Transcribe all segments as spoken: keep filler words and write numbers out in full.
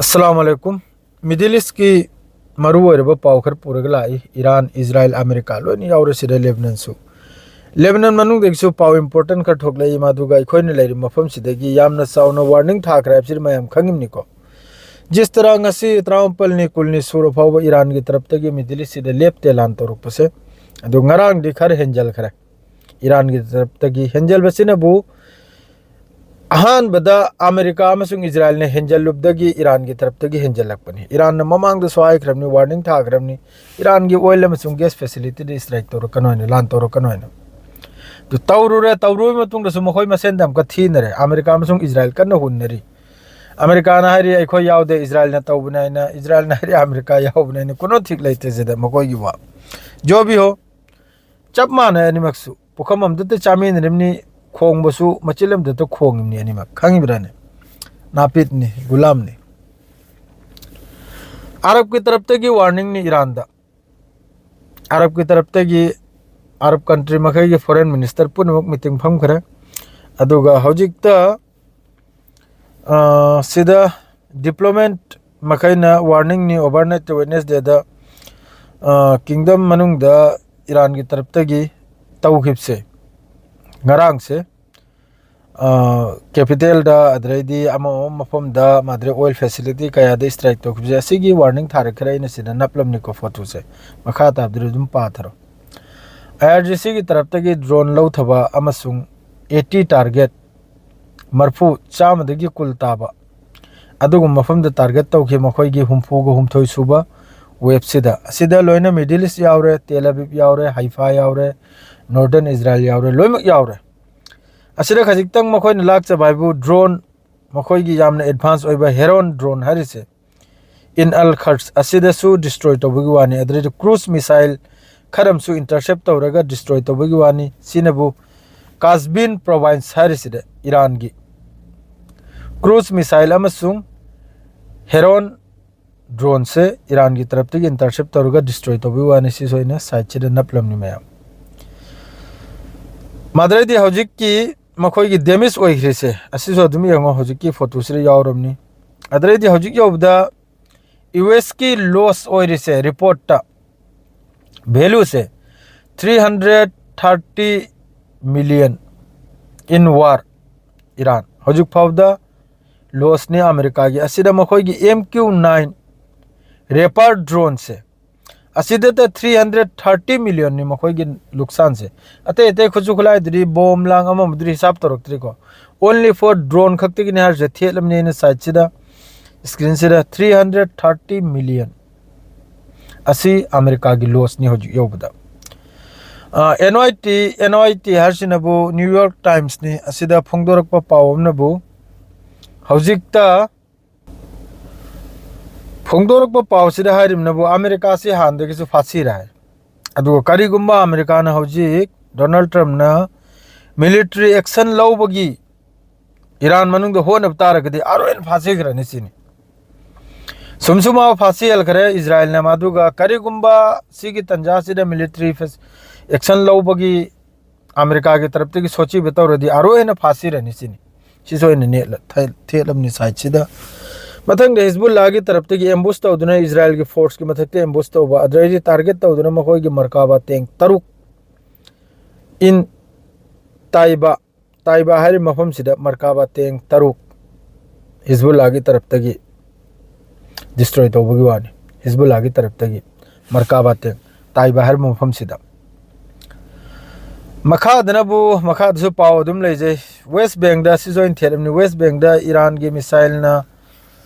ꯑꯁꯂꯥꯃꯨ ꯑꯂꯥꯏꯀꯨꯝ꯫ Middle ꯏꯁꯀꯤ ꯃꯔꯨ ꯑꯣꯏꯔꯕ ꯄꯥꯎ ꯈꯔ ꯄꯨꯔꯒ ꯂꯥꯛꯏ꯫ ꯏꯔꯥꯟ, ꯏꯖꯔꯥꯏꯜ, ꯑꯃꯦꯔꯤꯀꯥ ꯂꯣꯏꯅ ꯌꯥꯎꯔꯦ ꯁꯤꯗ, ꯂꯦꯕꯅꯟꯁꯨ꯫ ꯂꯦꯕꯅꯟ ꯃꯅꯨꯡꯗꯒꯤꯁꯨ ꯄꯥꯎ ꯏꯝꯄꯣꯔꯇꯦꯟ ꯈꯔ ꯊꯣꯛꯂꯛꯏ, ꯃꯗꯨꯒ ꯑꯩꯈꯣꯏꯅ ꯂꯩꯔꯤꯕ ꯃꯐꯝꯁꯤꯗꯒꯤ ꯌꯥꯝꯅ ꯆꯥꯎꯅ ꯋꯥꯔꯅꯤꯡ ꯊꯥꯈ꯭ꯔꯦ ꯍꯥꯏꯕꯁꯤꯗꯤ ꯃꯌꯥꯝ ꯈꯪꯉꯤꯕꯅꯤꯀꯣ꯫ ꯖꯤꯁ ꯇꯔꯥ ꯉꯁꯤ ꯇꯔꯥꯃꯥꯄꯜꯅꯤ, ꯀꯨꯟꯅꯤ ꯁꯨꯔ ꯐꯥꯎꯕ ꯏꯔꯥꯟꯒꯤ ꯇꯔꯞꯇꯒꯤ ꯃꯤꯗꯜ ꯏꯁꯁꯤꯗ ꯂꯦꯞꯇꯦ ꯂꯥꯟ ꯇꯧꯔꯛꯄꯁꯦ꯫ ꯑꯗꯨ ꯉꯔꯥꯡꯗꯤ ꯈꯔ ꯍꯦꯟꯖꯜꯈ꯭ꯔꯦ꯫ ꯏꯔꯥꯟꯒꯤ ꯇꯔꯞꯇꯒꯤ ꯍꯦꯟꯖꯜꯕꯁꯤꯅꯕꯨ ꯑꯍꯥꯟꯕꯗ ꯑꯃꯦꯔꯤꯀꯥ ꯑꯃꯁꯨꯡ ꯏꯖꯔꯥꯏꯜꯅ ꯍꯦꯟꯖꯜꯂꯨꯕꯗꯒꯤ ꯏꯔꯥꯟꯒꯤ ꯇꯔꯞꯇꯒꯤ ꯍꯦꯟꯖꯜꯂꯛꯄꯅꯤ꯫ ꯏꯔꯥꯟꯅ ꯃꯃꯥꯡꯗꯁꯨ ꯍꯥꯏꯈ꯭ꯔꯕꯅꯤ, ꯋꯥꯔꯅꯤꯡ ꯊꯥꯈ꯭ꯔꯕꯅꯤ, ꯏꯔꯥꯟꯒꯤ ꯑꯣꯏꯜ ꯑꯃꯁꯨꯡ ꯒ꯭ꯌꯥꯁ ꯐꯦꯁꯤꯂꯤꯇꯤꯗ ꯏꯁꯇ꯭ꯔꯥꯏꯛ ꯇꯧꯔꯛꯀꯅꯣ ꯍꯥꯏꯅ, ꯂꯥꯟ ꯇꯧꯔꯛꯀꯅꯣ ꯍꯥꯏꯅ꯫ ꯑꯗꯨ ꯇꯧꯔꯨꯔꯦ, ꯇꯧꯔꯨꯔꯕ ꯃꯇꯨꯡꯗꯁꯨ ꯃꯈꯣꯏ ꯃꯁꯦꯟꯗ ꯑꯃꯨꯛꯀ ꯊꯤꯅꯔꯦ꯫ ꯑꯃꯦꯔꯤꯀꯥ ꯑꯃꯁꯨꯡ ꯏꯖꯔꯥꯏꯜ ꯀꯟꯅ ꯍꯨꯟꯅꯔꯤ꯫ ꯑꯃꯦꯔꯤꯀꯥꯅ ꯍꯥꯏꯔꯤ ꯑꯩꯈꯣꯏ ꯌꯥꯎꯗꯦ, ꯏꯖꯔꯥꯏꯜꯅ ꯇꯧꯕꯅꯦ ꯍꯥꯏꯅ, ꯏꯖꯔꯥꯏꯜꯅ ꯍꯥꯏꯔꯤ ꯑꯃꯦꯔꯤꯀꯥ ꯌꯥꯎꯕꯅꯦ ꯍꯥꯏꯅ꯫ ꯀꯩꯅꯣ ꯊꯤꯛ ꯂꯩꯇꯦ ꯁꯤꯗ ꯃꯈꯣꯏꯒꯤ ꯋꯥ꯫ ꯖꯣꯕꯤ ꯍꯣ, ꯆꯞ ꯃꯥꯟꯅꯩ ꯑꯅꯤꯃꯛꯁꯨ꯫ ꯄꯨꯈꯝ ꯑꯝꯇꯗ ꯆꯥꯃꯤꯟꯅꯔꯤꯕꯅꯤ, ꯈꯣꯡꯕꯁꯨ ꯃꯆꯤꯜ ꯑꯝꯇꯗ ꯈꯣꯡꯉꯤꯕꯅꯤ ꯑꯅꯤꯃꯛ꯫ ꯈꯪꯉꯤꯕ꯭ꯔꯥꯅꯦ? ꯅꯥꯄꯤꯠꯅꯤ, ꯒꯨꯂꯥꯝꯅꯤ꯫ ꯑꯔꯕꯀꯤ ꯇꯔꯞꯇꯒꯤ ꯋꯥꯔꯅꯤꯡꯅꯤ ꯏꯔꯥꯟꯗ꯫ ꯑꯔꯕꯀꯤ ꯇꯔꯞꯇꯒꯤ ꯑꯔꯕ ꯀꯟꯇ꯭ꯔꯤ ꯃꯈꯩꯒꯤ ꯐꯣꯔꯦꯟ ꯃꯤꯅꯤꯁꯇꯔ ꯄꯨꯝꯅꯃꯛ ꯃꯤꯇꯤꯡ ꯐꯝꯈ꯭ꯔꯦ꯫ ꯑꯗꯨꯒ ꯍꯧꯖꯤꯛꯇ, ꯑ, ꯁꯤꯗ ꯗꯤꯄ꯭ꯂꯣꯃꯦꯠ ꯃꯈꯩꯅ ꯋꯥꯔꯅꯤꯡꯅꯤ, ꯑꯣꯚꯔꯅꯥꯏꯠ ꯋꯦꯗꯅꯦꯁꯗꯦꯗ, ꯑ, ꯀꯤꯡꯗꯝ ꯃꯅꯨꯡꯗ ꯏꯔꯥꯟꯒꯤ ꯇꯔꯞꯇꯒꯤ ꯇꯧꯈꯤꯕꯁꯦ, ꯉꯔꯥꯡꯁꯦ, ꯑ, ꯀꯦꯄꯤꯇꯦꯜꯗ, ꯑꯗꯩꯗꯤ ꯑꯃ ꯑꯃ ꯃꯐꯝꯗ, ꯃꯥꯗ꯭ꯔꯦ ꯑꯣꯏꯜ ꯐꯦꯁꯤꯂꯤꯇꯤ ꯀꯌꯥꯗ ꯏꯁꯇ꯭ꯔꯥꯏꯛ ꯇꯧꯈꯤꯕꯁꯦ, ꯑꯁꯤꯒꯤ ꯋꯥꯔꯅꯤꯡ ꯊꯥꯔꯛꯈ꯭ꯔꯦ꯫ ꯑꯩꯅ ꯁꯤꯗ ꯅꯞꯂꯝꯅꯤꯀꯣ ꯐꯣꯇꯣꯁꯦ, ꯃꯈꯥ ꯇꯥꯕꯗꯨꯗꯤ ꯑꯗꯨꯝ ꯄꯥꯊꯔꯣ꯫ ꯑꯥꯏ ꯑꯥꯔ ꯖꯤ ꯁꯤꯒꯤ ꯇꯔꯞꯇꯒꯤ ꯗ꯭ꯔꯣꯟ ꯂꯧꯊꯕ ꯑꯃꯁꯨꯡ ꯑꯩꯠꯇꯤ ꯇꯥꯔꯒꯦꯠ, ꯃꯔꯐꯨ, ꯆꯥꯝꯃꯗꯒꯤ ꯀꯨꯟ ꯇꯥꯕ ꯑꯗꯨꯒꯨꯝꯕ ꯃꯐꯝꯗ ꯇꯥꯔꯒꯦꯠ ꯇꯧꯈꯤ, ꯃꯈꯣꯏꯒꯤ ꯍꯨꯝꯐꯨꯒ ꯍꯨꯝꯊꯣꯏ ꯁꯨꯕ ꯋꯦꯕꯁꯤꯗ꯫ ꯑꯁꯤꯗ ꯂꯣꯏꯅ ꯃꯤꯗꯜ ꯏꯁ ꯌꯥꯎꯔꯦ, ꯇꯦꯜ ꯑꯕꯤꯕ ꯌꯥꯎꯔꯦ, ꯍꯥꯏꯐꯥ ꯌꯥꯎꯔꯦ, ꯅꯣꯔꯗꯔꯟ ꯏꯖꯔꯥꯏꯜ ꯌꯥꯎꯔꯦ, ꯂꯣꯏꯅꯃꯛ ꯌꯥꯎꯔꯦ꯫ ꯑꯁꯤꯗ ꯈꯖꯤꯛꯇꯪ ꯃꯈꯣꯏꯅ ꯂꯥꯛꯆꯕ ꯍꯥꯏꯕꯨ ꯗ꯭ꯔꯣꯟ, ꯃꯈꯣꯏꯒꯤ ꯌꯥꯝꯅ ꯑꯦꯗꯚꯥꯟꯁ ꯑꯣꯏꯕ ꯍꯦꯔꯣꯟ ꯗ꯭ꯔꯣꯟ ꯍꯥꯏꯔꯤꯁꯦ, ꯏꯟ ꯑꯜ ꯈꯔꯁ ꯑꯁꯤꯗꯁꯨ ꯗꯤꯁꯇ꯭ꯔꯣꯏ ꯇꯧꯕꯒꯤ ꯋꯥꯅꯤ꯫ ꯑꯗꯨꯗꯩꯗꯤ ꯀ꯭ꯔꯨꯖ ꯃꯤꯁꯥꯏꯜ ꯈꯔ ꯑꯃꯁꯨ ꯏꯟꯇꯔꯁꯦꯞ ꯇꯧꯔꯒ ꯗꯤꯁꯇ꯭ꯔꯣꯏ ꯇꯧꯕꯒꯤ ꯋꯥꯅꯤ꯫ ꯁꯤꯅꯕꯨ ꯀꯥꯁꯕꯤꯟ ꯄ꯭ꯔꯣꯚꯥꯏꯟꯁ ꯍꯥꯏꯔꯤꯁꯤꯗ ꯏꯔꯥꯟꯒꯤ ꯀ꯭ꯔꯨꯖ ꯃꯤꯁꯥꯏꯜ ꯑꯃꯁꯨꯡ ꯍꯦꯔꯣꯟ ꯗ꯭ꯔꯣꯟꯁꯦ ꯏꯔꯥꯟꯒꯤ ꯇꯔꯞꯇꯒꯤ ꯏꯟꯇꯔꯁꯦꯞ ꯇꯧꯔꯒ ꯗꯤꯁꯇ꯭ꯔꯣꯏ ꯇꯧꯕꯒꯤ ꯋꯥꯅꯤ꯫ ꯁꯤꯁꯨ ꯑꯩꯅ ꯁꯥꯏꯠꯁꯤꯗ ꯅꯞꯂꯝꯅꯤ ꯃꯌꯥꯝ꯫ ꯃꯗꯨꯗꯩꯗꯤ ꯍꯧꯖꯤꯛꯀꯤ ꯃꯈꯣꯏꯒꯤ ꯗꯦꯃꯦꯖ ꯑꯣꯏꯈ꯭ꯔꯤꯁꯦ, ꯑꯁꯤꯁꯨ ꯑꯗꯨꯝ ꯌꯦꯡꯉꯣ, ꯍꯧꯖꯤꯛꯀꯤ ꯐꯣꯇꯣꯁꯤꯗ ꯌꯥꯎꯔꯕꯅꯤ꯫ ꯑꯗꯩꯗꯤ ꯍꯧꯖꯤꯛ ꯌꯧꯕꯗ ꯌꯨ ꯑꯦꯁꯀꯤ ꯂꯣꯁ ꯑꯣꯏꯔꯤꯁꯦ ꯔꯤꯄꯣꯔꯠꯇ ꯚꯦꯂꯨꯁꯦ three hundred thirty million in war Iran. ꯍꯧꯖꯤꯛ ꯐꯥꯎꯗ ꯂꯣꯁꯅꯤ ꯑꯃꯦꯔꯤꯀꯥꯒꯤ꯫ ꯑꯁꯤꯗ ꯃꯈꯣꯏꯒꯤ ꯑꯦꯝ ꯀ꯭ꯌꯨ ꯅꯥꯏꯟ ꯔꯦꯄꯥꯔ ꯗ꯭ꯔꯣꯟꯁꯦ, ꯑꯁꯤꯗꯇ three hundred thirty millionꯅꯤ ꯃꯈꯣꯏꯒꯤ ꯂꯨꯛꯁꯥꯟꯁꯦ꯫ ꯑꯇꯩ ꯑꯇꯩ ꯈꯨꯠꯁꯨ ꯈꯨꯠꯂꯥꯏꯗꯨꯗꯤ, ꯕꯣꯝ ꯂꯥꯡ ꯑꯃꯕꯨꯗꯤ ꯍꯤꯁꯥꯞ ꯇꯧꯔꯛꯇ꯭ꯔꯤꯀꯣ꯫ Only for drone ꯈꯛꯇꯒꯤꯅꯤ ꯍꯥꯏꯔꯤꯁꯦ ꯊꯦꯠꯂꯝꯅꯤ ꯑꯩꯅ ꯁꯥꯏꯠꯁꯤꯗ, ꯁ꯭ꯀ꯭ꯔꯤꯟꯁꯤꯗ꯫ Three hundred thirty million ꯑꯁꯤ ꯑꯃꯦꯔꯤꯀꯥꯒꯤ ꯂꯣꯁꯅꯤ ꯍꯧꯖꯤꯛ ꯌꯧꯕꯗ꯫ N Y T, N Y T ꯍꯥꯏꯔꯤꯁꯤꯅꯕꯨ ꯅ꯭ꯌꯨ ꯌꯣꯔꯛ ꯇꯥꯏꯝꯁꯅꯤ꯫ ꯑꯁꯤꯗ ꯐꯣꯡꯗꯣꯔꯛꯄ ꯄꯥꯎ ꯑꯃꯅꯕꯨ, ꯍꯧꯖꯤꯛꯇ ꯐꯣꯡꯗꯣꯔꯛꯄ ꯄꯥꯎꯁꯤꯗ ꯍꯥꯏꯔꯤꯕꯅꯕꯨ, ꯑꯃꯦꯔꯤꯀꯥꯁꯤ ꯍꯥꯟꯅꯗꯒꯤꯁꯨ ꯐꯥꯁꯤꯔꯦ ꯍꯥꯏ꯫ ꯑꯗꯨꯒ ꯀꯔꯤꯒꯨꯝꯕ ꯑꯃꯦꯔꯤꯀꯥꯅ ꯍꯧꯖꯤꯛ ꯗꯣꯅꯥꯜꯗ ꯇ꯭ꯔꯝꯞꯅ ꯃꯤꯂꯤꯇꯔꯤ ꯑꯦꯛꯁꯟ ꯂꯧꯕꯒꯤ ꯏꯔꯥꯟ ꯃꯅꯨꯡꯗ ꯍꯣꯠꯅꯕ ꯇꯥꯔꯒꯗꯤ ꯑꯥꯔ ꯑꯣ ꯑꯦꯟ ꯐꯥꯁꯤꯈ꯭ꯔꯅꯤ ꯁꯤꯅꯤ꯫ ꯁꯨꯝ ꯁꯨꯝ ꯃꯥ ꯐꯥꯁꯤꯍꯜꯈ꯭ꯔꯦ ꯏꯖꯔꯥꯏꯜꯅ꯫ ꯑꯗꯨꯒ ꯀꯔꯤꯒꯨꯝꯕ ꯁꯤꯒꯤ ꯇꯟꯖꯥꯁꯤꯗ ꯃꯤꯂꯤꯇꯔꯤ ꯑꯦꯛꯁꯟ ꯂꯧꯕꯒꯤ ꯑꯃꯦꯔꯤꯀꯥꯒꯤ ꯇꯔꯞꯇꯒꯤ ꯁꯣꯠꯆꯤꯕ ꯇꯧꯔꯗꯤ ꯑꯥꯔ ꯑꯣ ꯑꯦꯟꯅ ꯐꯥꯁꯤꯔꯅꯤ ꯁꯤꯅꯤ꯫ ꯁꯤꯁꯨ ꯑꯩꯅ ꯅꯦꯠꯂ-, ꯊꯦ-, ꯊꯦꯠꯂꯕꯅꯤ ꯁꯥꯏꯠꯁꯤꯗ꯫ ꯃꯊꯪꯗ ꯍꯤꯖꯕꯨꯜꯂꯥꯒꯤ ꯇꯔꯞꯇꯒꯤ ꯑꯦꯝꯕꯨꯁ ꯇꯧꯗꯨꯅ ꯏꯖꯔꯥꯏꯜꯒꯤ ꯐꯣꯔꯁꯀꯤ ꯃꯊꯛꯇ ꯑꯦꯝꯕꯨꯁ ꯇꯧꯕ, ꯑꯗꯨꯗꯩꯗꯤ ꯇꯥꯔꯒꯦꯠ ꯇꯧꯗꯨꯅ ꯃꯈꯣꯏꯒꯤ ꯃꯔꯀꯥꯕꯥ ꯇꯦꯡ ꯇꯔꯨꯛ in ꯇꯥꯏꯕ, ꯇꯥꯏꯕ ꯍꯥꯏꯔꯤꯕ ꯃꯐꯝꯁꯤꯗ ꯃꯔꯀꯥꯕꯥ ꯇꯦꯡ ꯇꯔꯨꯛ ꯍꯤꯖꯕꯨꯜꯂꯥꯒꯤ ꯇꯔꯞꯇꯒꯤ ꯗꯤꯁꯇ꯭ꯔꯣꯏ ꯇꯧꯕꯒꯤ ꯋꯥꯅꯤ꯫ ꯍꯤꯖꯕꯨꯜꯂꯥꯒꯤ ꯇꯔꯞꯇꯒꯤ ꯃꯔꯀꯥꯕꯥ ꯇꯦꯡ ꯇꯥꯏꯕ ꯍꯥꯏꯔꯤꯕ ꯃꯐꯝꯁꯤꯗ꯫ ꯃꯈꯥꯗꯅꯕꯨ, ꯃꯈꯥꯗꯁꯨ ꯄꯥꯎ ꯑꯗꯨꯝ ꯂꯩꯖꯩ꯫ ꯋꯦꯁ ꯕꯦꯡꯗ, ꯁꯤꯁꯨ ꯑꯩꯅ ꯊꯦꯠꯂꯕꯅꯤ, ꯋꯦꯁ ꯕꯦꯡꯗ ꯏꯔꯥꯟꯒꯤ ꯃꯤꯁꯥꯏꯜꯅ,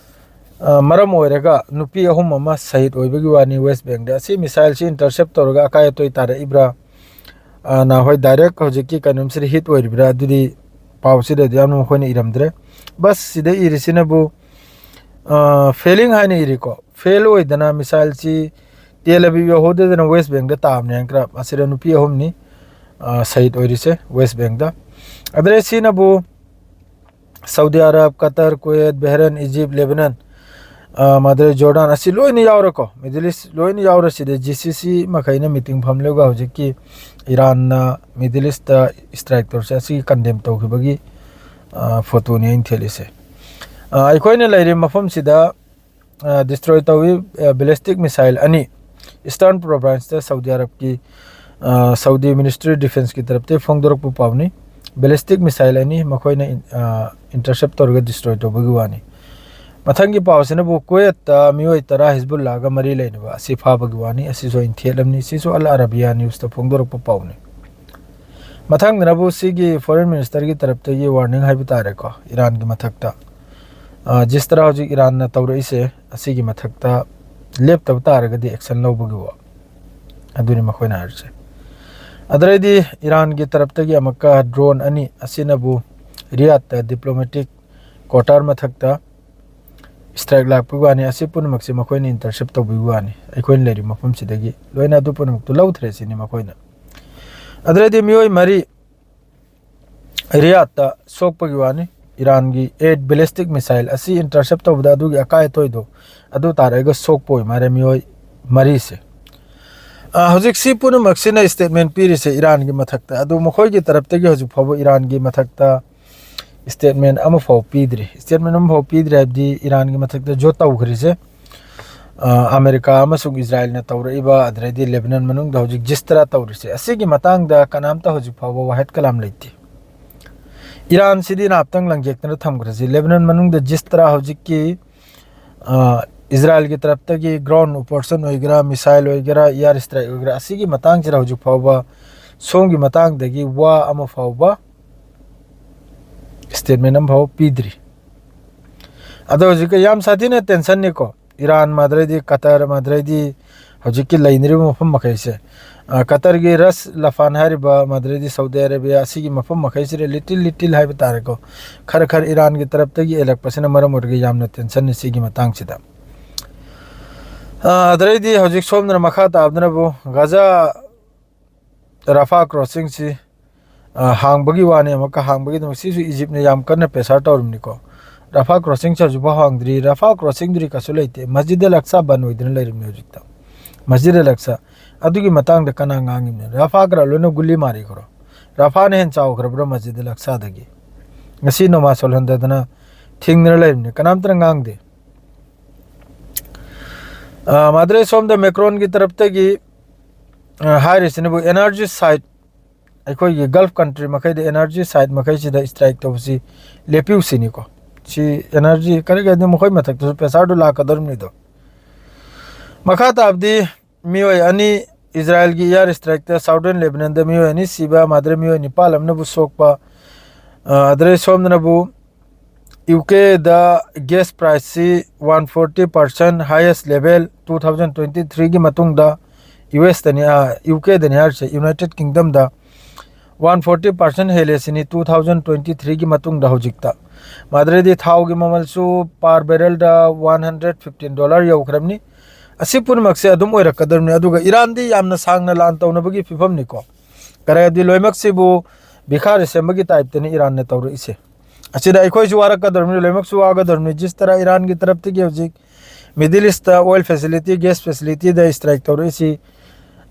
ꯑ, ꯃꯔꯝ ꯑꯣꯏꯔꯒ ꯅꯨꯄꯤ ꯑꯍꯨꯝ ꯑꯃ ꯁꯍꯤꯗ ꯑꯣꯏꯕꯒꯤ ꯋꯥꯅꯤ ꯋꯦꯁ ꯕꯦꯡꯗ꯫ ꯑꯁꯤ ꯃꯤꯁꯥꯏꯜꯁꯤ ꯏꯟꯇꯔꯁꯦꯞ ꯇꯧꯔꯒ ꯑꯀꯥꯏ ꯑꯇꯣꯏ ꯇꯥꯔꯛꯏꯕ꯭ꯔꯥ, ꯑ, ꯅꯍꯣꯏ ꯗꯥꯏꯔꯦꯛ ꯍꯧꯖꯤꯛꯀꯤ ꯀꯩꯅꯣꯝꯁꯤꯗ ꯍꯤꯠ ꯑꯣꯏꯔꯤꯕ꯭ꯔꯥ, ꯑꯗꯨꯗꯤ ꯄꯥꯎꯁꯤꯗꯗꯤ ꯌꯥꯝꯅ ꯃꯈꯣꯏꯅ ꯏꯔꯝꯗ꯭ꯔꯦ꯫ ꯕꯁ ꯁꯤꯗ ꯏꯔꯤꯁꯤꯅꯕꯨ, ꯑ, ꯐꯦꯂꯤꯡ ꯍꯥꯏꯅ ꯏꯔꯤꯀꯣ꯫ ꯐꯦꯜ ꯑꯣꯏꯗꯅ ꯃꯤꯁꯥꯏꯜꯁꯤ ꯇꯦꯜ ꯑꯕꯤꯕ ꯌꯧꯍꯧꯗꯗꯅ ꯋꯦꯁ ꯕꯦꯡꯗ ꯇꯥꯕꯅꯦ ꯍꯥꯏꯅ ꯈꯔ꯫ ꯑꯁꯤꯗ ꯅꯨꯄꯤ ꯑꯍꯨꯝꯅꯤ, ꯑ, ꯁꯍꯤꯗ ꯑꯣꯏꯔꯤꯁꯦ ꯋꯦꯁ ꯕꯦꯡꯗ꯫ ꯑꯗꯩ ꯁꯤꯅꯕꯨ ꯁꯥꯎꯗꯤ ꯑꯔꯕ, ꯀꯇꯔ, ꯀꯨꯋꯦꯠ, ꯕꯍꯔꯦꯟ, ꯏꯖꯤꯞ, ꯂꯦꯕꯅꯟ, ꯑ, ꯃꯗꯨꯗꯩ ꯖꯣꯔꯗꯥꯟ, ꯑꯁꯤ ꯂꯣꯏꯅ ꯌꯥꯎꯔꯦꯀꯣ꯫ ꯃꯤꯗꯜ ꯏꯁ ꯂꯣꯏꯅ ꯌꯥꯎꯔꯦ꯫ ꯁꯤꯗ ꯖꯤ ꯁꯤ ꯁꯤ ꯃꯈꯩꯅ ꯃꯤꯇꯤꯡ ꯐꯝꯂꯒ ꯍꯧꯖꯤꯛꯀꯤ ꯏꯔꯥꯟꯅ ꯃꯤꯗꯜ ꯏꯁꯇ ꯏꯁꯇ꯭ꯔꯥꯏꯛ ꯇꯧꯔꯤꯁꯦ ꯑꯁꯤꯒꯤ ꯀꯟꯗꯦꯝ ꯇꯧꯈꯤꯕꯒꯤ, ꯑ, ꯐꯣꯇꯣꯅꯤ ꯑꯩꯅ ꯊꯦꯠꯂꯤꯁꯦ꯫ ꯑ, ꯑꯩꯈꯣꯏꯅ ꯂꯩꯔꯤꯕ ꯃꯐꯝꯁꯤꯗ, ꯑ, ꯗꯤꯁꯇ꯭ꯔꯣꯏ ꯇꯧꯏ, ꯑ, ꯕꯦꯂꯤꯁꯇꯤꯛ ꯃꯤꯁꯥꯏꯜ ꯑꯅꯤ ꯏꯁꯇꯔꯟ ꯄ꯭ꯔꯣꯚꯤꯟꯁꯇ ꯁꯥꯎꯗꯤ ꯑꯔꯕꯀꯤ, ꯑ, ꯁꯥꯎꯗꯤ ꯃꯤꯅꯤꯁꯇ꯭ꯔꯤ ꯗꯤꯐꯦꯟꯁꯀꯤ ꯇꯔꯞꯇꯒꯤ ꯐꯣꯡꯗꯣꯔꯛꯄ ꯄꯥꯎꯅꯤ꯫ ꯕꯦꯂꯤꯁꯇꯤꯛ ꯃꯤꯁꯥꯏꯜ ꯑꯅꯤ ꯃꯈꯣꯏꯅ ꯏꯟ-, ꯑ, ꯏꯟꯇꯔꯁꯦꯞ ꯇꯧꯔꯒ ꯗꯤꯁꯇ꯭ꯔꯣꯏ ꯇꯧꯕꯒꯤ ꯋꯥꯅꯤ꯫ ꯃꯊꯪꯒꯤ ꯄꯥꯎꯁꯤꯅꯕꯨ ꯀꯨꯋꯦꯠꯇ ꯃꯤꯑꯣꯏ ꯇꯔꯥ ꯍꯤꯖꯕꯨꯜꯂꯥꯒ ꯃꯔꯤ ꯂꯩꯅꯕ ꯑꯁꯤ ꯐꯥꯕꯒꯤ ꯋꯥꯅꯤ꯫ ꯑꯁꯤꯁꯨ ꯑꯩꯅ ꯊꯦꯠꯂꯝꯅꯤ꯫ ꯁꯤꯁꯨ ꯑꯜ ꯑꯔꯥꯕꯤꯌꯥ ꯅ꯭ꯌꯨꯁꯇ ꯐꯣꯡꯗꯣꯔꯛꯄ ꯄꯥꯎꯅꯤ꯫ ꯃꯊꯪꯗꯅꯕꯨ ꯁꯤꯒꯤ ꯐꯣꯔꯦꯟ ꯃꯤꯅꯤꯁꯇꯔꯒꯤ ꯇꯔꯞꯇꯒꯤ ꯋꯥꯔꯅꯤꯡ ꯍꯥꯏꯕ ꯇꯥꯔꯦꯀꯣ, ꯏꯔꯥꯟꯒꯤ ꯃꯊꯛꯇ꯫ ꯑ, ꯖꯤꯁ ꯇꯔꯥ ꯍꯧꯖꯤꯛ ꯏꯔꯥꯟꯅ ꯇꯧꯔꯛꯏꯁꯦ, ꯑꯁꯤꯒꯤ ꯃꯊꯛꯇ ꯂꯦꯞꯇꯕ ꯇꯥꯔꯒꯗꯤ ꯑꯦꯛꯁꯟ ꯂꯧꯕꯒꯤ ꯋꯥ꯫ ꯑꯗꯨꯅꯤ ꯃꯈꯣꯏꯅ ꯍꯥꯏꯔꯤꯁꯦ꯫ ꯑꯗꯨꯗꯩꯗꯤ ꯏꯔꯥꯟꯒꯤ ꯇꯔꯞꯇꯒꯤ ꯑꯃꯨꯛꯀ ꯗ꯭ꯔꯣꯟ ꯑꯅꯤ ꯑꯁꯤꯅꯕꯨ ꯔꯤꯌꯥꯗꯇ ꯗꯤꯄ꯭ꯂꯣꯃꯦꯇꯤꯛ ꯀ꯭ꯋꯥꯇꯔ ꯃꯊꯛꯇ ꯏꯁꯇ꯭ꯔꯥꯏꯛ ꯂꯥꯛꯄꯒꯤ ꯋꯥꯅꯤ꯫ ꯑꯁꯤ ꯄꯨꯝꯅꯃꯛꯁꯦ ꯃꯈꯣꯏꯅ ꯏꯟꯇꯔꯁꯦꯞ ꯇꯧꯕꯒꯤ ꯋꯥꯅꯤ, ꯑꯩꯈꯣꯏꯅ ꯂꯩꯔꯤꯕ ꯃꯐꯝꯁꯤꯗꯒꯤ꯫ ꯂꯣꯏꯅ ꯑꯗꯨ ꯄꯨꯝꯅꯃꯛꯇꯨ ꯂꯧꯊꯔꯦ ꯁꯤꯅꯤ ꯃꯈꯣꯏꯅ꯫ ꯑꯗꯨꯗꯩꯗꯤ ꯃꯤꯑꯣꯏ ꯃꯔꯤ ꯔꯤꯌꯥꯗꯇ ꯁꯣꯛꯄꯒꯤ ꯋꯥꯅꯤ꯫ ꯏꯔꯥꯟꯒꯤ ꯑꯦꯠ ꯕꯦꯂꯤꯁꯇꯤꯛ ꯃꯤꯁꯥꯏꯜ ꯑꯁꯤ ꯏꯟꯇꯔꯁꯦꯞ ꯇꯧꯕꯗ ꯑꯗꯨꯒꯤ ꯑꯀꯥꯏ ꯑꯇꯣꯏꯗꯣ ꯑꯗꯨ ꯇꯥꯔꯛꯑꯒ ꯁꯣꯛꯄ ꯑꯣꯏ ꯃꯥꯜꯂꯦ ꯃꯤꯑꯣꯏ ꯃꯔꯤꯁꯦ꯫ ꯑ, ꯍꯧꯖꯤꯛ ꯁꯤ ꯄꯨꯝꯅꯃꯛꯁꯤꯅ ꯏꯁꯇꯦꯠꯃꯦꯟ ꯄꯤꯔꯤꯁꯦ ꯏꯔꯥꯟꯒꯤ ꯃꯊꯛꯇ꯫ ꯑꯗꯨ ꯃꯈꯣꯏꯒꯤ ꯇꯔꯞꯇꯒꯤ ꯍꯧꯖꯤꯛ ꯐꯥꯎꯕ ꯏꯔꯥꯟꯒꯤ ꯃꯊꯛꯇ ꯏꯁꯇꯦꯠꯃꯦꯟ ꯑꯃꯐꯥꯎ ꯄꯤꯗ꯭ꯔꯤ꯫ ꯏꯁꯇꯦꯠꯃꯦꯟ ꯑꯃꯐꯥꯎ ꯄꯤꯗ꯭ꯔꯤ ꯍꯥꯏꯕꯗꯤ ꯏꯔꯥꯟꯒꯤ ꯃꯊꯛꯇ ꯖꯣꯠ ꯇꯧꯈ꯭ꯔꯤꯁꯦ, ꯑ, ꯑꯃꯦꯔꯤꯀꯥ ꯑꯃꯁꯨꯡ ꯏꯖꯔꯥꯏꯜꯅ ꯇꯧꯔꯛꯏꯕ, ꯑꯗꯨꯗꯩꯗꯤ ꯂꯦꯕꯅꯟ ꯃꯅꯨꯡꯗ ꯍꯧꯖꯤꯛ ꯖꯤꯁ ꯇꯔꯥ ꯇꯧꯔꯤꯁꯦ, ꯑꯁꯤꯒꯤ ꯃꯇꯥꯡꯗ ꯀꯅꯥꯝꯇ ꯍꯧꯖꯤꯛ ꯐꯥꯎꯕ ꯋꯥꯍꯦꯠ ꯀꯂꯥꯝ ꯂꯩꯇꯦ꯫ ꯏꯔꯥꯟꯁꯤꯗꯤ ꯅꯥꯞꯇꯪ ꯂꯪꯖꯦꯛꯇꯅ ꯊꯝꯈ꯭ꯔꯁꯤ꯫ ꯂꯦꯕꯅꯟ ꯃꯅꯨꯡꯗ ꯖꯤꯁ ꯇꯔꯥ ꯍꯧꯖꯤꯛꯀꯤ, ꯑ, ꯏꯖꯔꯥꯏꯜꯒꯤ ꯇꯔꯞꯇꯒꯤ ꯒ꯭ꯔꯥꯎꯟ ꯑꯣꯄꯔꯦꯁꯟ ꯑꯣꯏꯒꯦꯔꯥ, ꯃꯤꯁꯥꯏꯜ ꯑꯣꯏꯒꯦꯔꯥ, ꯏꯌꯥꯔ ꯏꯁꯇ꯭ꯔꯥꯏꯛ ꯑꯣꯏꯒꯦꯔꯥ, ꯑꯁꯤꯒꯤ ꯃꯇꯥꯡꯁꯤꯗ ꯍꯧꯖꯤꯛ ꯐꯥꯎꯕ ꯁꯣꯝꯒꯤ ꯃꯇꯥꯡꯗꯒꯤ ꯋꯥ ꯑꯃ ꯐꯥꯎꯕ, ꯏꯁꯇꯦꯠꯃꯦꯟ ꯑꯃ ꯐꯥꯎꯕ ꯄꯤꯗ꯭ꯔꯤ꯫ ꯑꯗꯣ ꯍꯧꯖꯤꯛ ꯌꯥꯝ ꯁꯥꯊꯤꯅ ꯇꯦꯟꯁꯟꯅꯤꯀꯣ꯫ ꯏꯔꯥꯟ ꯃꯥꯗ꯭ꯔꯩꯗꯤ, ꯀꯇꯔ ꯃꯥꯗ꯭ꯔꯩꯗꯤ, ꯍꯧꯖꯤꯛꯀꯤ ꯂꯩꯅꯔꯤꯕ ꯃꯐꯝ ꯃꯈꯩꯁꯦ, ꯑ, ꯀꯇꯔꯒꯤ ꯔꯁ ꯂꯐꯥꯟ ꯍꯥꯏꯔꯤꯕ ꯃꯥꯗ꯭ꯔꯩꯗꯤ ꯁꯥꯎꯗꯤ ꯑꯔꯦꯕꯤꯌꯥ, ꯑꯁꯤꯒꯤ ꯃꯐꯝ ꯃꯈꯩꯁꯤꯗ ꯂꯤꯇꯤꯜ ꯂꯤꯇꯤꯜ ꯍꯥꯏꯕ ꯇꯥꯔꯦꯀꯣ, ꯈꯔ ꯈꯔ ꯏꯔꯥꯟꯒꯤ ꯇꯔꯞꯇꯒꯤ ꯑꯦꯜꯂꯛꯄꯁꯤꯅ ꯃꯔꯝ ꯑꯣꯏꯔꯒ ꯌꯥꯝꯅ ꯇꯦꯟꯁꯟꯅꯤ ꯁꯤꯒꯤ ꯃꯇꯥꯡꯁꯤꯗ꯫ ꯑ, ꯑꯗꯩꯗꯤ ꯍꯧꯖꯤꯛ ꯁꯣꯝꯗꯅ ꯃꯈꯥ ꯇꯥꯕꯗꯅꯕꯨ ꯒꯥꯖꯥ ꯔꯐꯥ ꯀ꯭ꯔꯣꯁꯤꯡꯁꯤ, ꯑ, ꯍꯥꯡꯕꯒꯤ ꯋꯥꯅꯤ, ꯑꯃꯨꯛꯀ ꯍꯥꯡꯕꯒꯤꯗꯃꯛ ꯁꯤꯁꯨ ꯏꯖꯤꯞꯅ ꯌꯥꯝ ꯀꯟꯅ ꯄ꯭ꯔꯦꯁꯥꯔ ꯇꯧꯔꯤꯕꯅꯤꯀꯣ꯫ ꯔꯐꯥ ꯀ꯭ꯔꯣꯁꯤꯡꯁꯦ ꯍꯧꯖꯤꯛꯐꯥꯎ ꯍꯥꯡꯗ꯭ꯔꯤ꯫ ꯔꯐꯥ ꯀ꯭ꯔꯣꯁꯤꯡꯗꯨꯗꯤ ꯀꯩꯁꯨ ꯂꯩꯇꯦ꯫ ꯃꯁꯖꯤꯗ ꯑꯜ ꯑꯛꯁꯥ ꯕꯟ ꯑꯣꯏꯗꯨꯅ ꯂꯩꯔꯤꯕꯅꯤ ꯍꯧꯖꯤꯛꯇ꯫ ꯃꯁꯖꯤꯗ ꯑꯜ ꯑꯛꯁꯥ ꯑꯗꯨꯒꯤ ꯃꯇꯥꯡꯗ ꯀꯅꯥ ꯉꯥꯡꯉꯤꯕꯅꯣ? ꯔꯐꯥꯒ ꯂꯣꯏꯅ ꯒꯨꯂꯤ ꯃꯥꯔꯤꯈ꯭ꯔꯣ꯫ ꯔꯐꯥꯅ ꯍꯦꯟꯅ ꯆꯥꯎꯈ꯭ꯔꯕ꯭ꯔꯣ ꯃꯁꯖꯤꯗ ꯑꯜ ꯑꯛꯁꯥꯗꯒꯤ? ꯉꯁꯤ ꯅꯃꯥꯖ ꯁꯣꯜꯍꯟꯗꯗꯅ ꯊꯤꯡꯗꯅ ꯂꯩꯔꯤꯕꯅꯤ, ꯀꯅꯥꯝꯇꯅ ꯉꯥꯡꯗꯦ꯫ ꯑ, ꯃꯥꯗ꯭ꯔꯦ, ꯁꯣꯝꯗ ꯃꯦꯀ꯭ꯔꯣꯟꯒꯤ ꯇꯔꯞꯇꯒꯤ, ꯑ, ꯍꯥꯏꯔꯤꯁꯤꯅꯕꯨ energy side, ꯑꯩꯈꯣꯏꯒꯤ Gulf country ꯃꯈꯩꯗ energy side ꯃꯈꯩꯁꯤꯗ strike ꯇꯧꯕꯁꯤ ꯂꯦꯞꯄꯤꯌꯨ ꯁꯤꯅꯤꯀꯣ꯫ ꯁꯤ energy ꯀꯔꯤ ꯀꯔꯤ ꯃꯈꯣꯏ ꯃꯊꯛꯇꯁꯨ pressureꯗꯨ ꯂꯥꯛꯀꯗꯧꯔꯤꯕꯅꯤꯗꯣ꯫ ꯃꯈꯥ ꯇꯥꯕꯗꯤ ꯃꯤꯑꯣꯏ ꯑꯅꯤ, ꯏꯖꯔꯥꯏꯜꯒꯤ air strikeꯇ southern Lebanonꯗ ꯃꯤꯑꯣꯏ ꯑꯅꯤ ꯁꯤꯕ, ꯃꯥꯗ꯭ꯔꯦ ꯃꯤꯑꯣꯏ ꯅꯤꯄꯥꯜ ꯑꯃꯅꯕꯨ ꯁꯣꯛꯄ, ꯑ, ꯑꯗꯨꯗꯩ ꯁꯣꯝꯗꯅꯕꯨ UKꯗ gas priceꯁꯤ one forty percent highest level two thousand twenty threeꯒꯤ ꯃꯇꯨꯡꯗ USꯇꯅꯤ, ꯑ, UKꯗꯅꯤ ꯍꯥꯏꯔꯤꯁꯦ, United Kingdomꯗ one forty percent ꯍꯦꯜꯂꯦ ꯁꯤꯅꯤ two thousand twenty threeꯒꯤ ꯃꯇꯨꯡꯗ ꯍꯧꯖꯤꯛꯇ꯫ ꯃꯥꯗ꯭ꯔꯦꯗꯤ ꯊꯥꯎꯒꯤ ꯃꯃꯜꯁꯨ per barrelꯗ one hundred fifteen dollar ꯌꯧꯈ꯭ꯔꯕꯅꯤ꯫ ꯑꯁꯤ ꯄꯨꯝꯅꯃꯛꯁꯦ ꯑꯗꯨꯝ ꯑꯣꯏꯔꯛꯀꯗꯧꯔꯤꯕꯅꯤ꯫ ꯑꯗꯨꯒ ꯏꯔꯥꯟꯗꯤ ꯌꯥꯝꯅ ꯁꯥꯡꯅ ꯂꯥꯟ ꯇꯧꯅꯕꯒꯤ ꯐꯤꯕꯝꯅꯤꯀꯣ꯫ ꯀꯔꯤꯗꯤ ꯂꯣꯏꯅꯃꯛꯁꯤꯕꯨ ꯚꯤꯈꯥꯔꯤ ꯁꯦꯝꯕꯒꯤ typeꯇꯅꯤ ꯏꯔꯥꯟꯅ ꯇꯧꯔꯛꯏꯁꯦ꯫ ꯑꯁꯤꯗ ꯑꯩꯈꯣꯏꯁꯨ ꯋꯥꯔꯛꯀꯗꯧꯔꯤꯕꯅꯤ, ꯂꯣꯏꯅꯃꯛꯁꯨ ꯋꯥꯒꯗꯧꯔꯤꯕꯅꯤ꯫ ꯖꯤꯁ ꯇꯔꯥ ꯏꯔꯥꯟꯒꯤ ꯇꯔꯞꯇꯒꯤ ꯍꯧꯖꯤꯛ Middle Eastꯇ oil facility, gas facilityꯗ strike ꯇꯧꯔꯛꯏꯁꯤ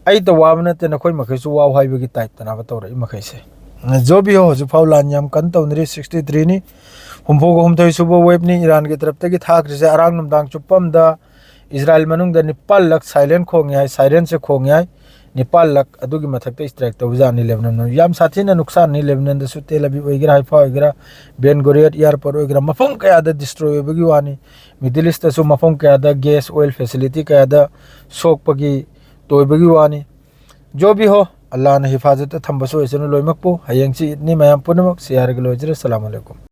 ꯑꯩꯇ ꯋꯥꯕ ꯅꯠꯇꯦ, ꯅꯈꯣꯏ ꯃꯈꯩꯁꯨ ꯋꯥꯎ ꯍꯥꯏꯕꯒꯤ typeꯇꯅꯦꯕ ꯇꯧꯔꯛꯏ ꯃꯈꯩꯁꯦ꯫ ꯖꯣ ꯕꯤ ꯍꯣ, ꯍꯧꯖꯤꯛꯐꯥꯎ ꯂꯥꯟ ꯌꯥꯝ ꯀꯟꯅ ꯇꯧꯅꯔꯤ, sixty threeꯅꯤ, ꯍꯨꯝꯐꯨꯒ ꯍꯨꯝꯗꯣꯏ ꯁꯨꯕ waveꯅꯤ ꯏꯔꯥꯟꯒꯤ ꯇꯔꯞꯇꯒꯤ ꯊꯥꯈ꯭ꯔꯤꯁꯦ꯫ ꯑꯔꯥꯡ ꯅꯨꯡꯗꯥꯡ ꯆꯨꯞꯄ ꯑꯃꯗ ꯏꯖꯔꯥꯏꯜ ꯃꯅꯨꯡꯗ ꯅꯤꯄꯥꯜ ꯂꯛ silent ꯈꯣꯡꯉꯦ ꯍꯥꯏ, sirenꯁꯦ ꯈꯣꯡꯉꯦ ꯍꯥꯏ, ꯅꯤꯄꯥꯜ ꯂꯛ ꯑꯗꯨꯒꯤ ꯃꯊꯛꯇ strike ꯇꯧꯕꯖꯥꯠꯅꯤ ꯂꯦꯕꯅꯟ꯫ ꯌꯥꯝ ꯁꯥꯊꯤꯅ ꯅꯨꯡꯁꯥꯟꯅꯤ ꯂꯦꯕꯅꯟꯗꯁꯨ, ꯇꯦꯜ ꯑꯕꯤꯕ ꯑꯣꯏꯒꯦꯔꯥ, ꯍꯥꯏꯐꯥ ꯑꯣꯏꯒꯦꯔꯥ, ꯕꯦꯟ ꯒꯣꯔꯤꯌꯠ airport ꯑꯣꯏꯒꯦꯔꯥ, ꯃꯐꯝ ꯀꯌꯥꯗ destroy ꯑꯣꯏꯕꯒꯤ ꯋꯥꯅꯤ꯫ Middle Eastꯇꯁꯨ ꯃꯐꯝ ꯀꯌꯥꯗ gas, oil facility ꯀꯌꯥꯗ ꯁꯣꯛꯄꯒꯤ, ꯇꯣꯏꯕꯒꯤ ꯋꯥꯅꯤ꯫ ꯖꯣ ꯕꯤ ꯍꯣ, ꯑꯜꯂꯥꯅ ꯍꯤꯐꯥꯖꯠꯇ ꯊꯝꯕꯁꯨ ꯑꯣꯏꯁꯅꯨ ꯂꯣꯏꯅꯃꯛꯄꯨ꯫ ꯍꯌꯦꯡꯁꯤ ꯏꯗꯅꯤ ꯃꯌꯥꯝ ꯄꯨꯝꯅꯃꯛ꯫ ꯁꯤ ꯍꯥꯏꯔꯒ ꯂꯣꯏꯖꯔꯦ꯫ ꯑꯁꯂꯥꯃꯨ ꯑꯂꯩꯀꯨꯝ꯫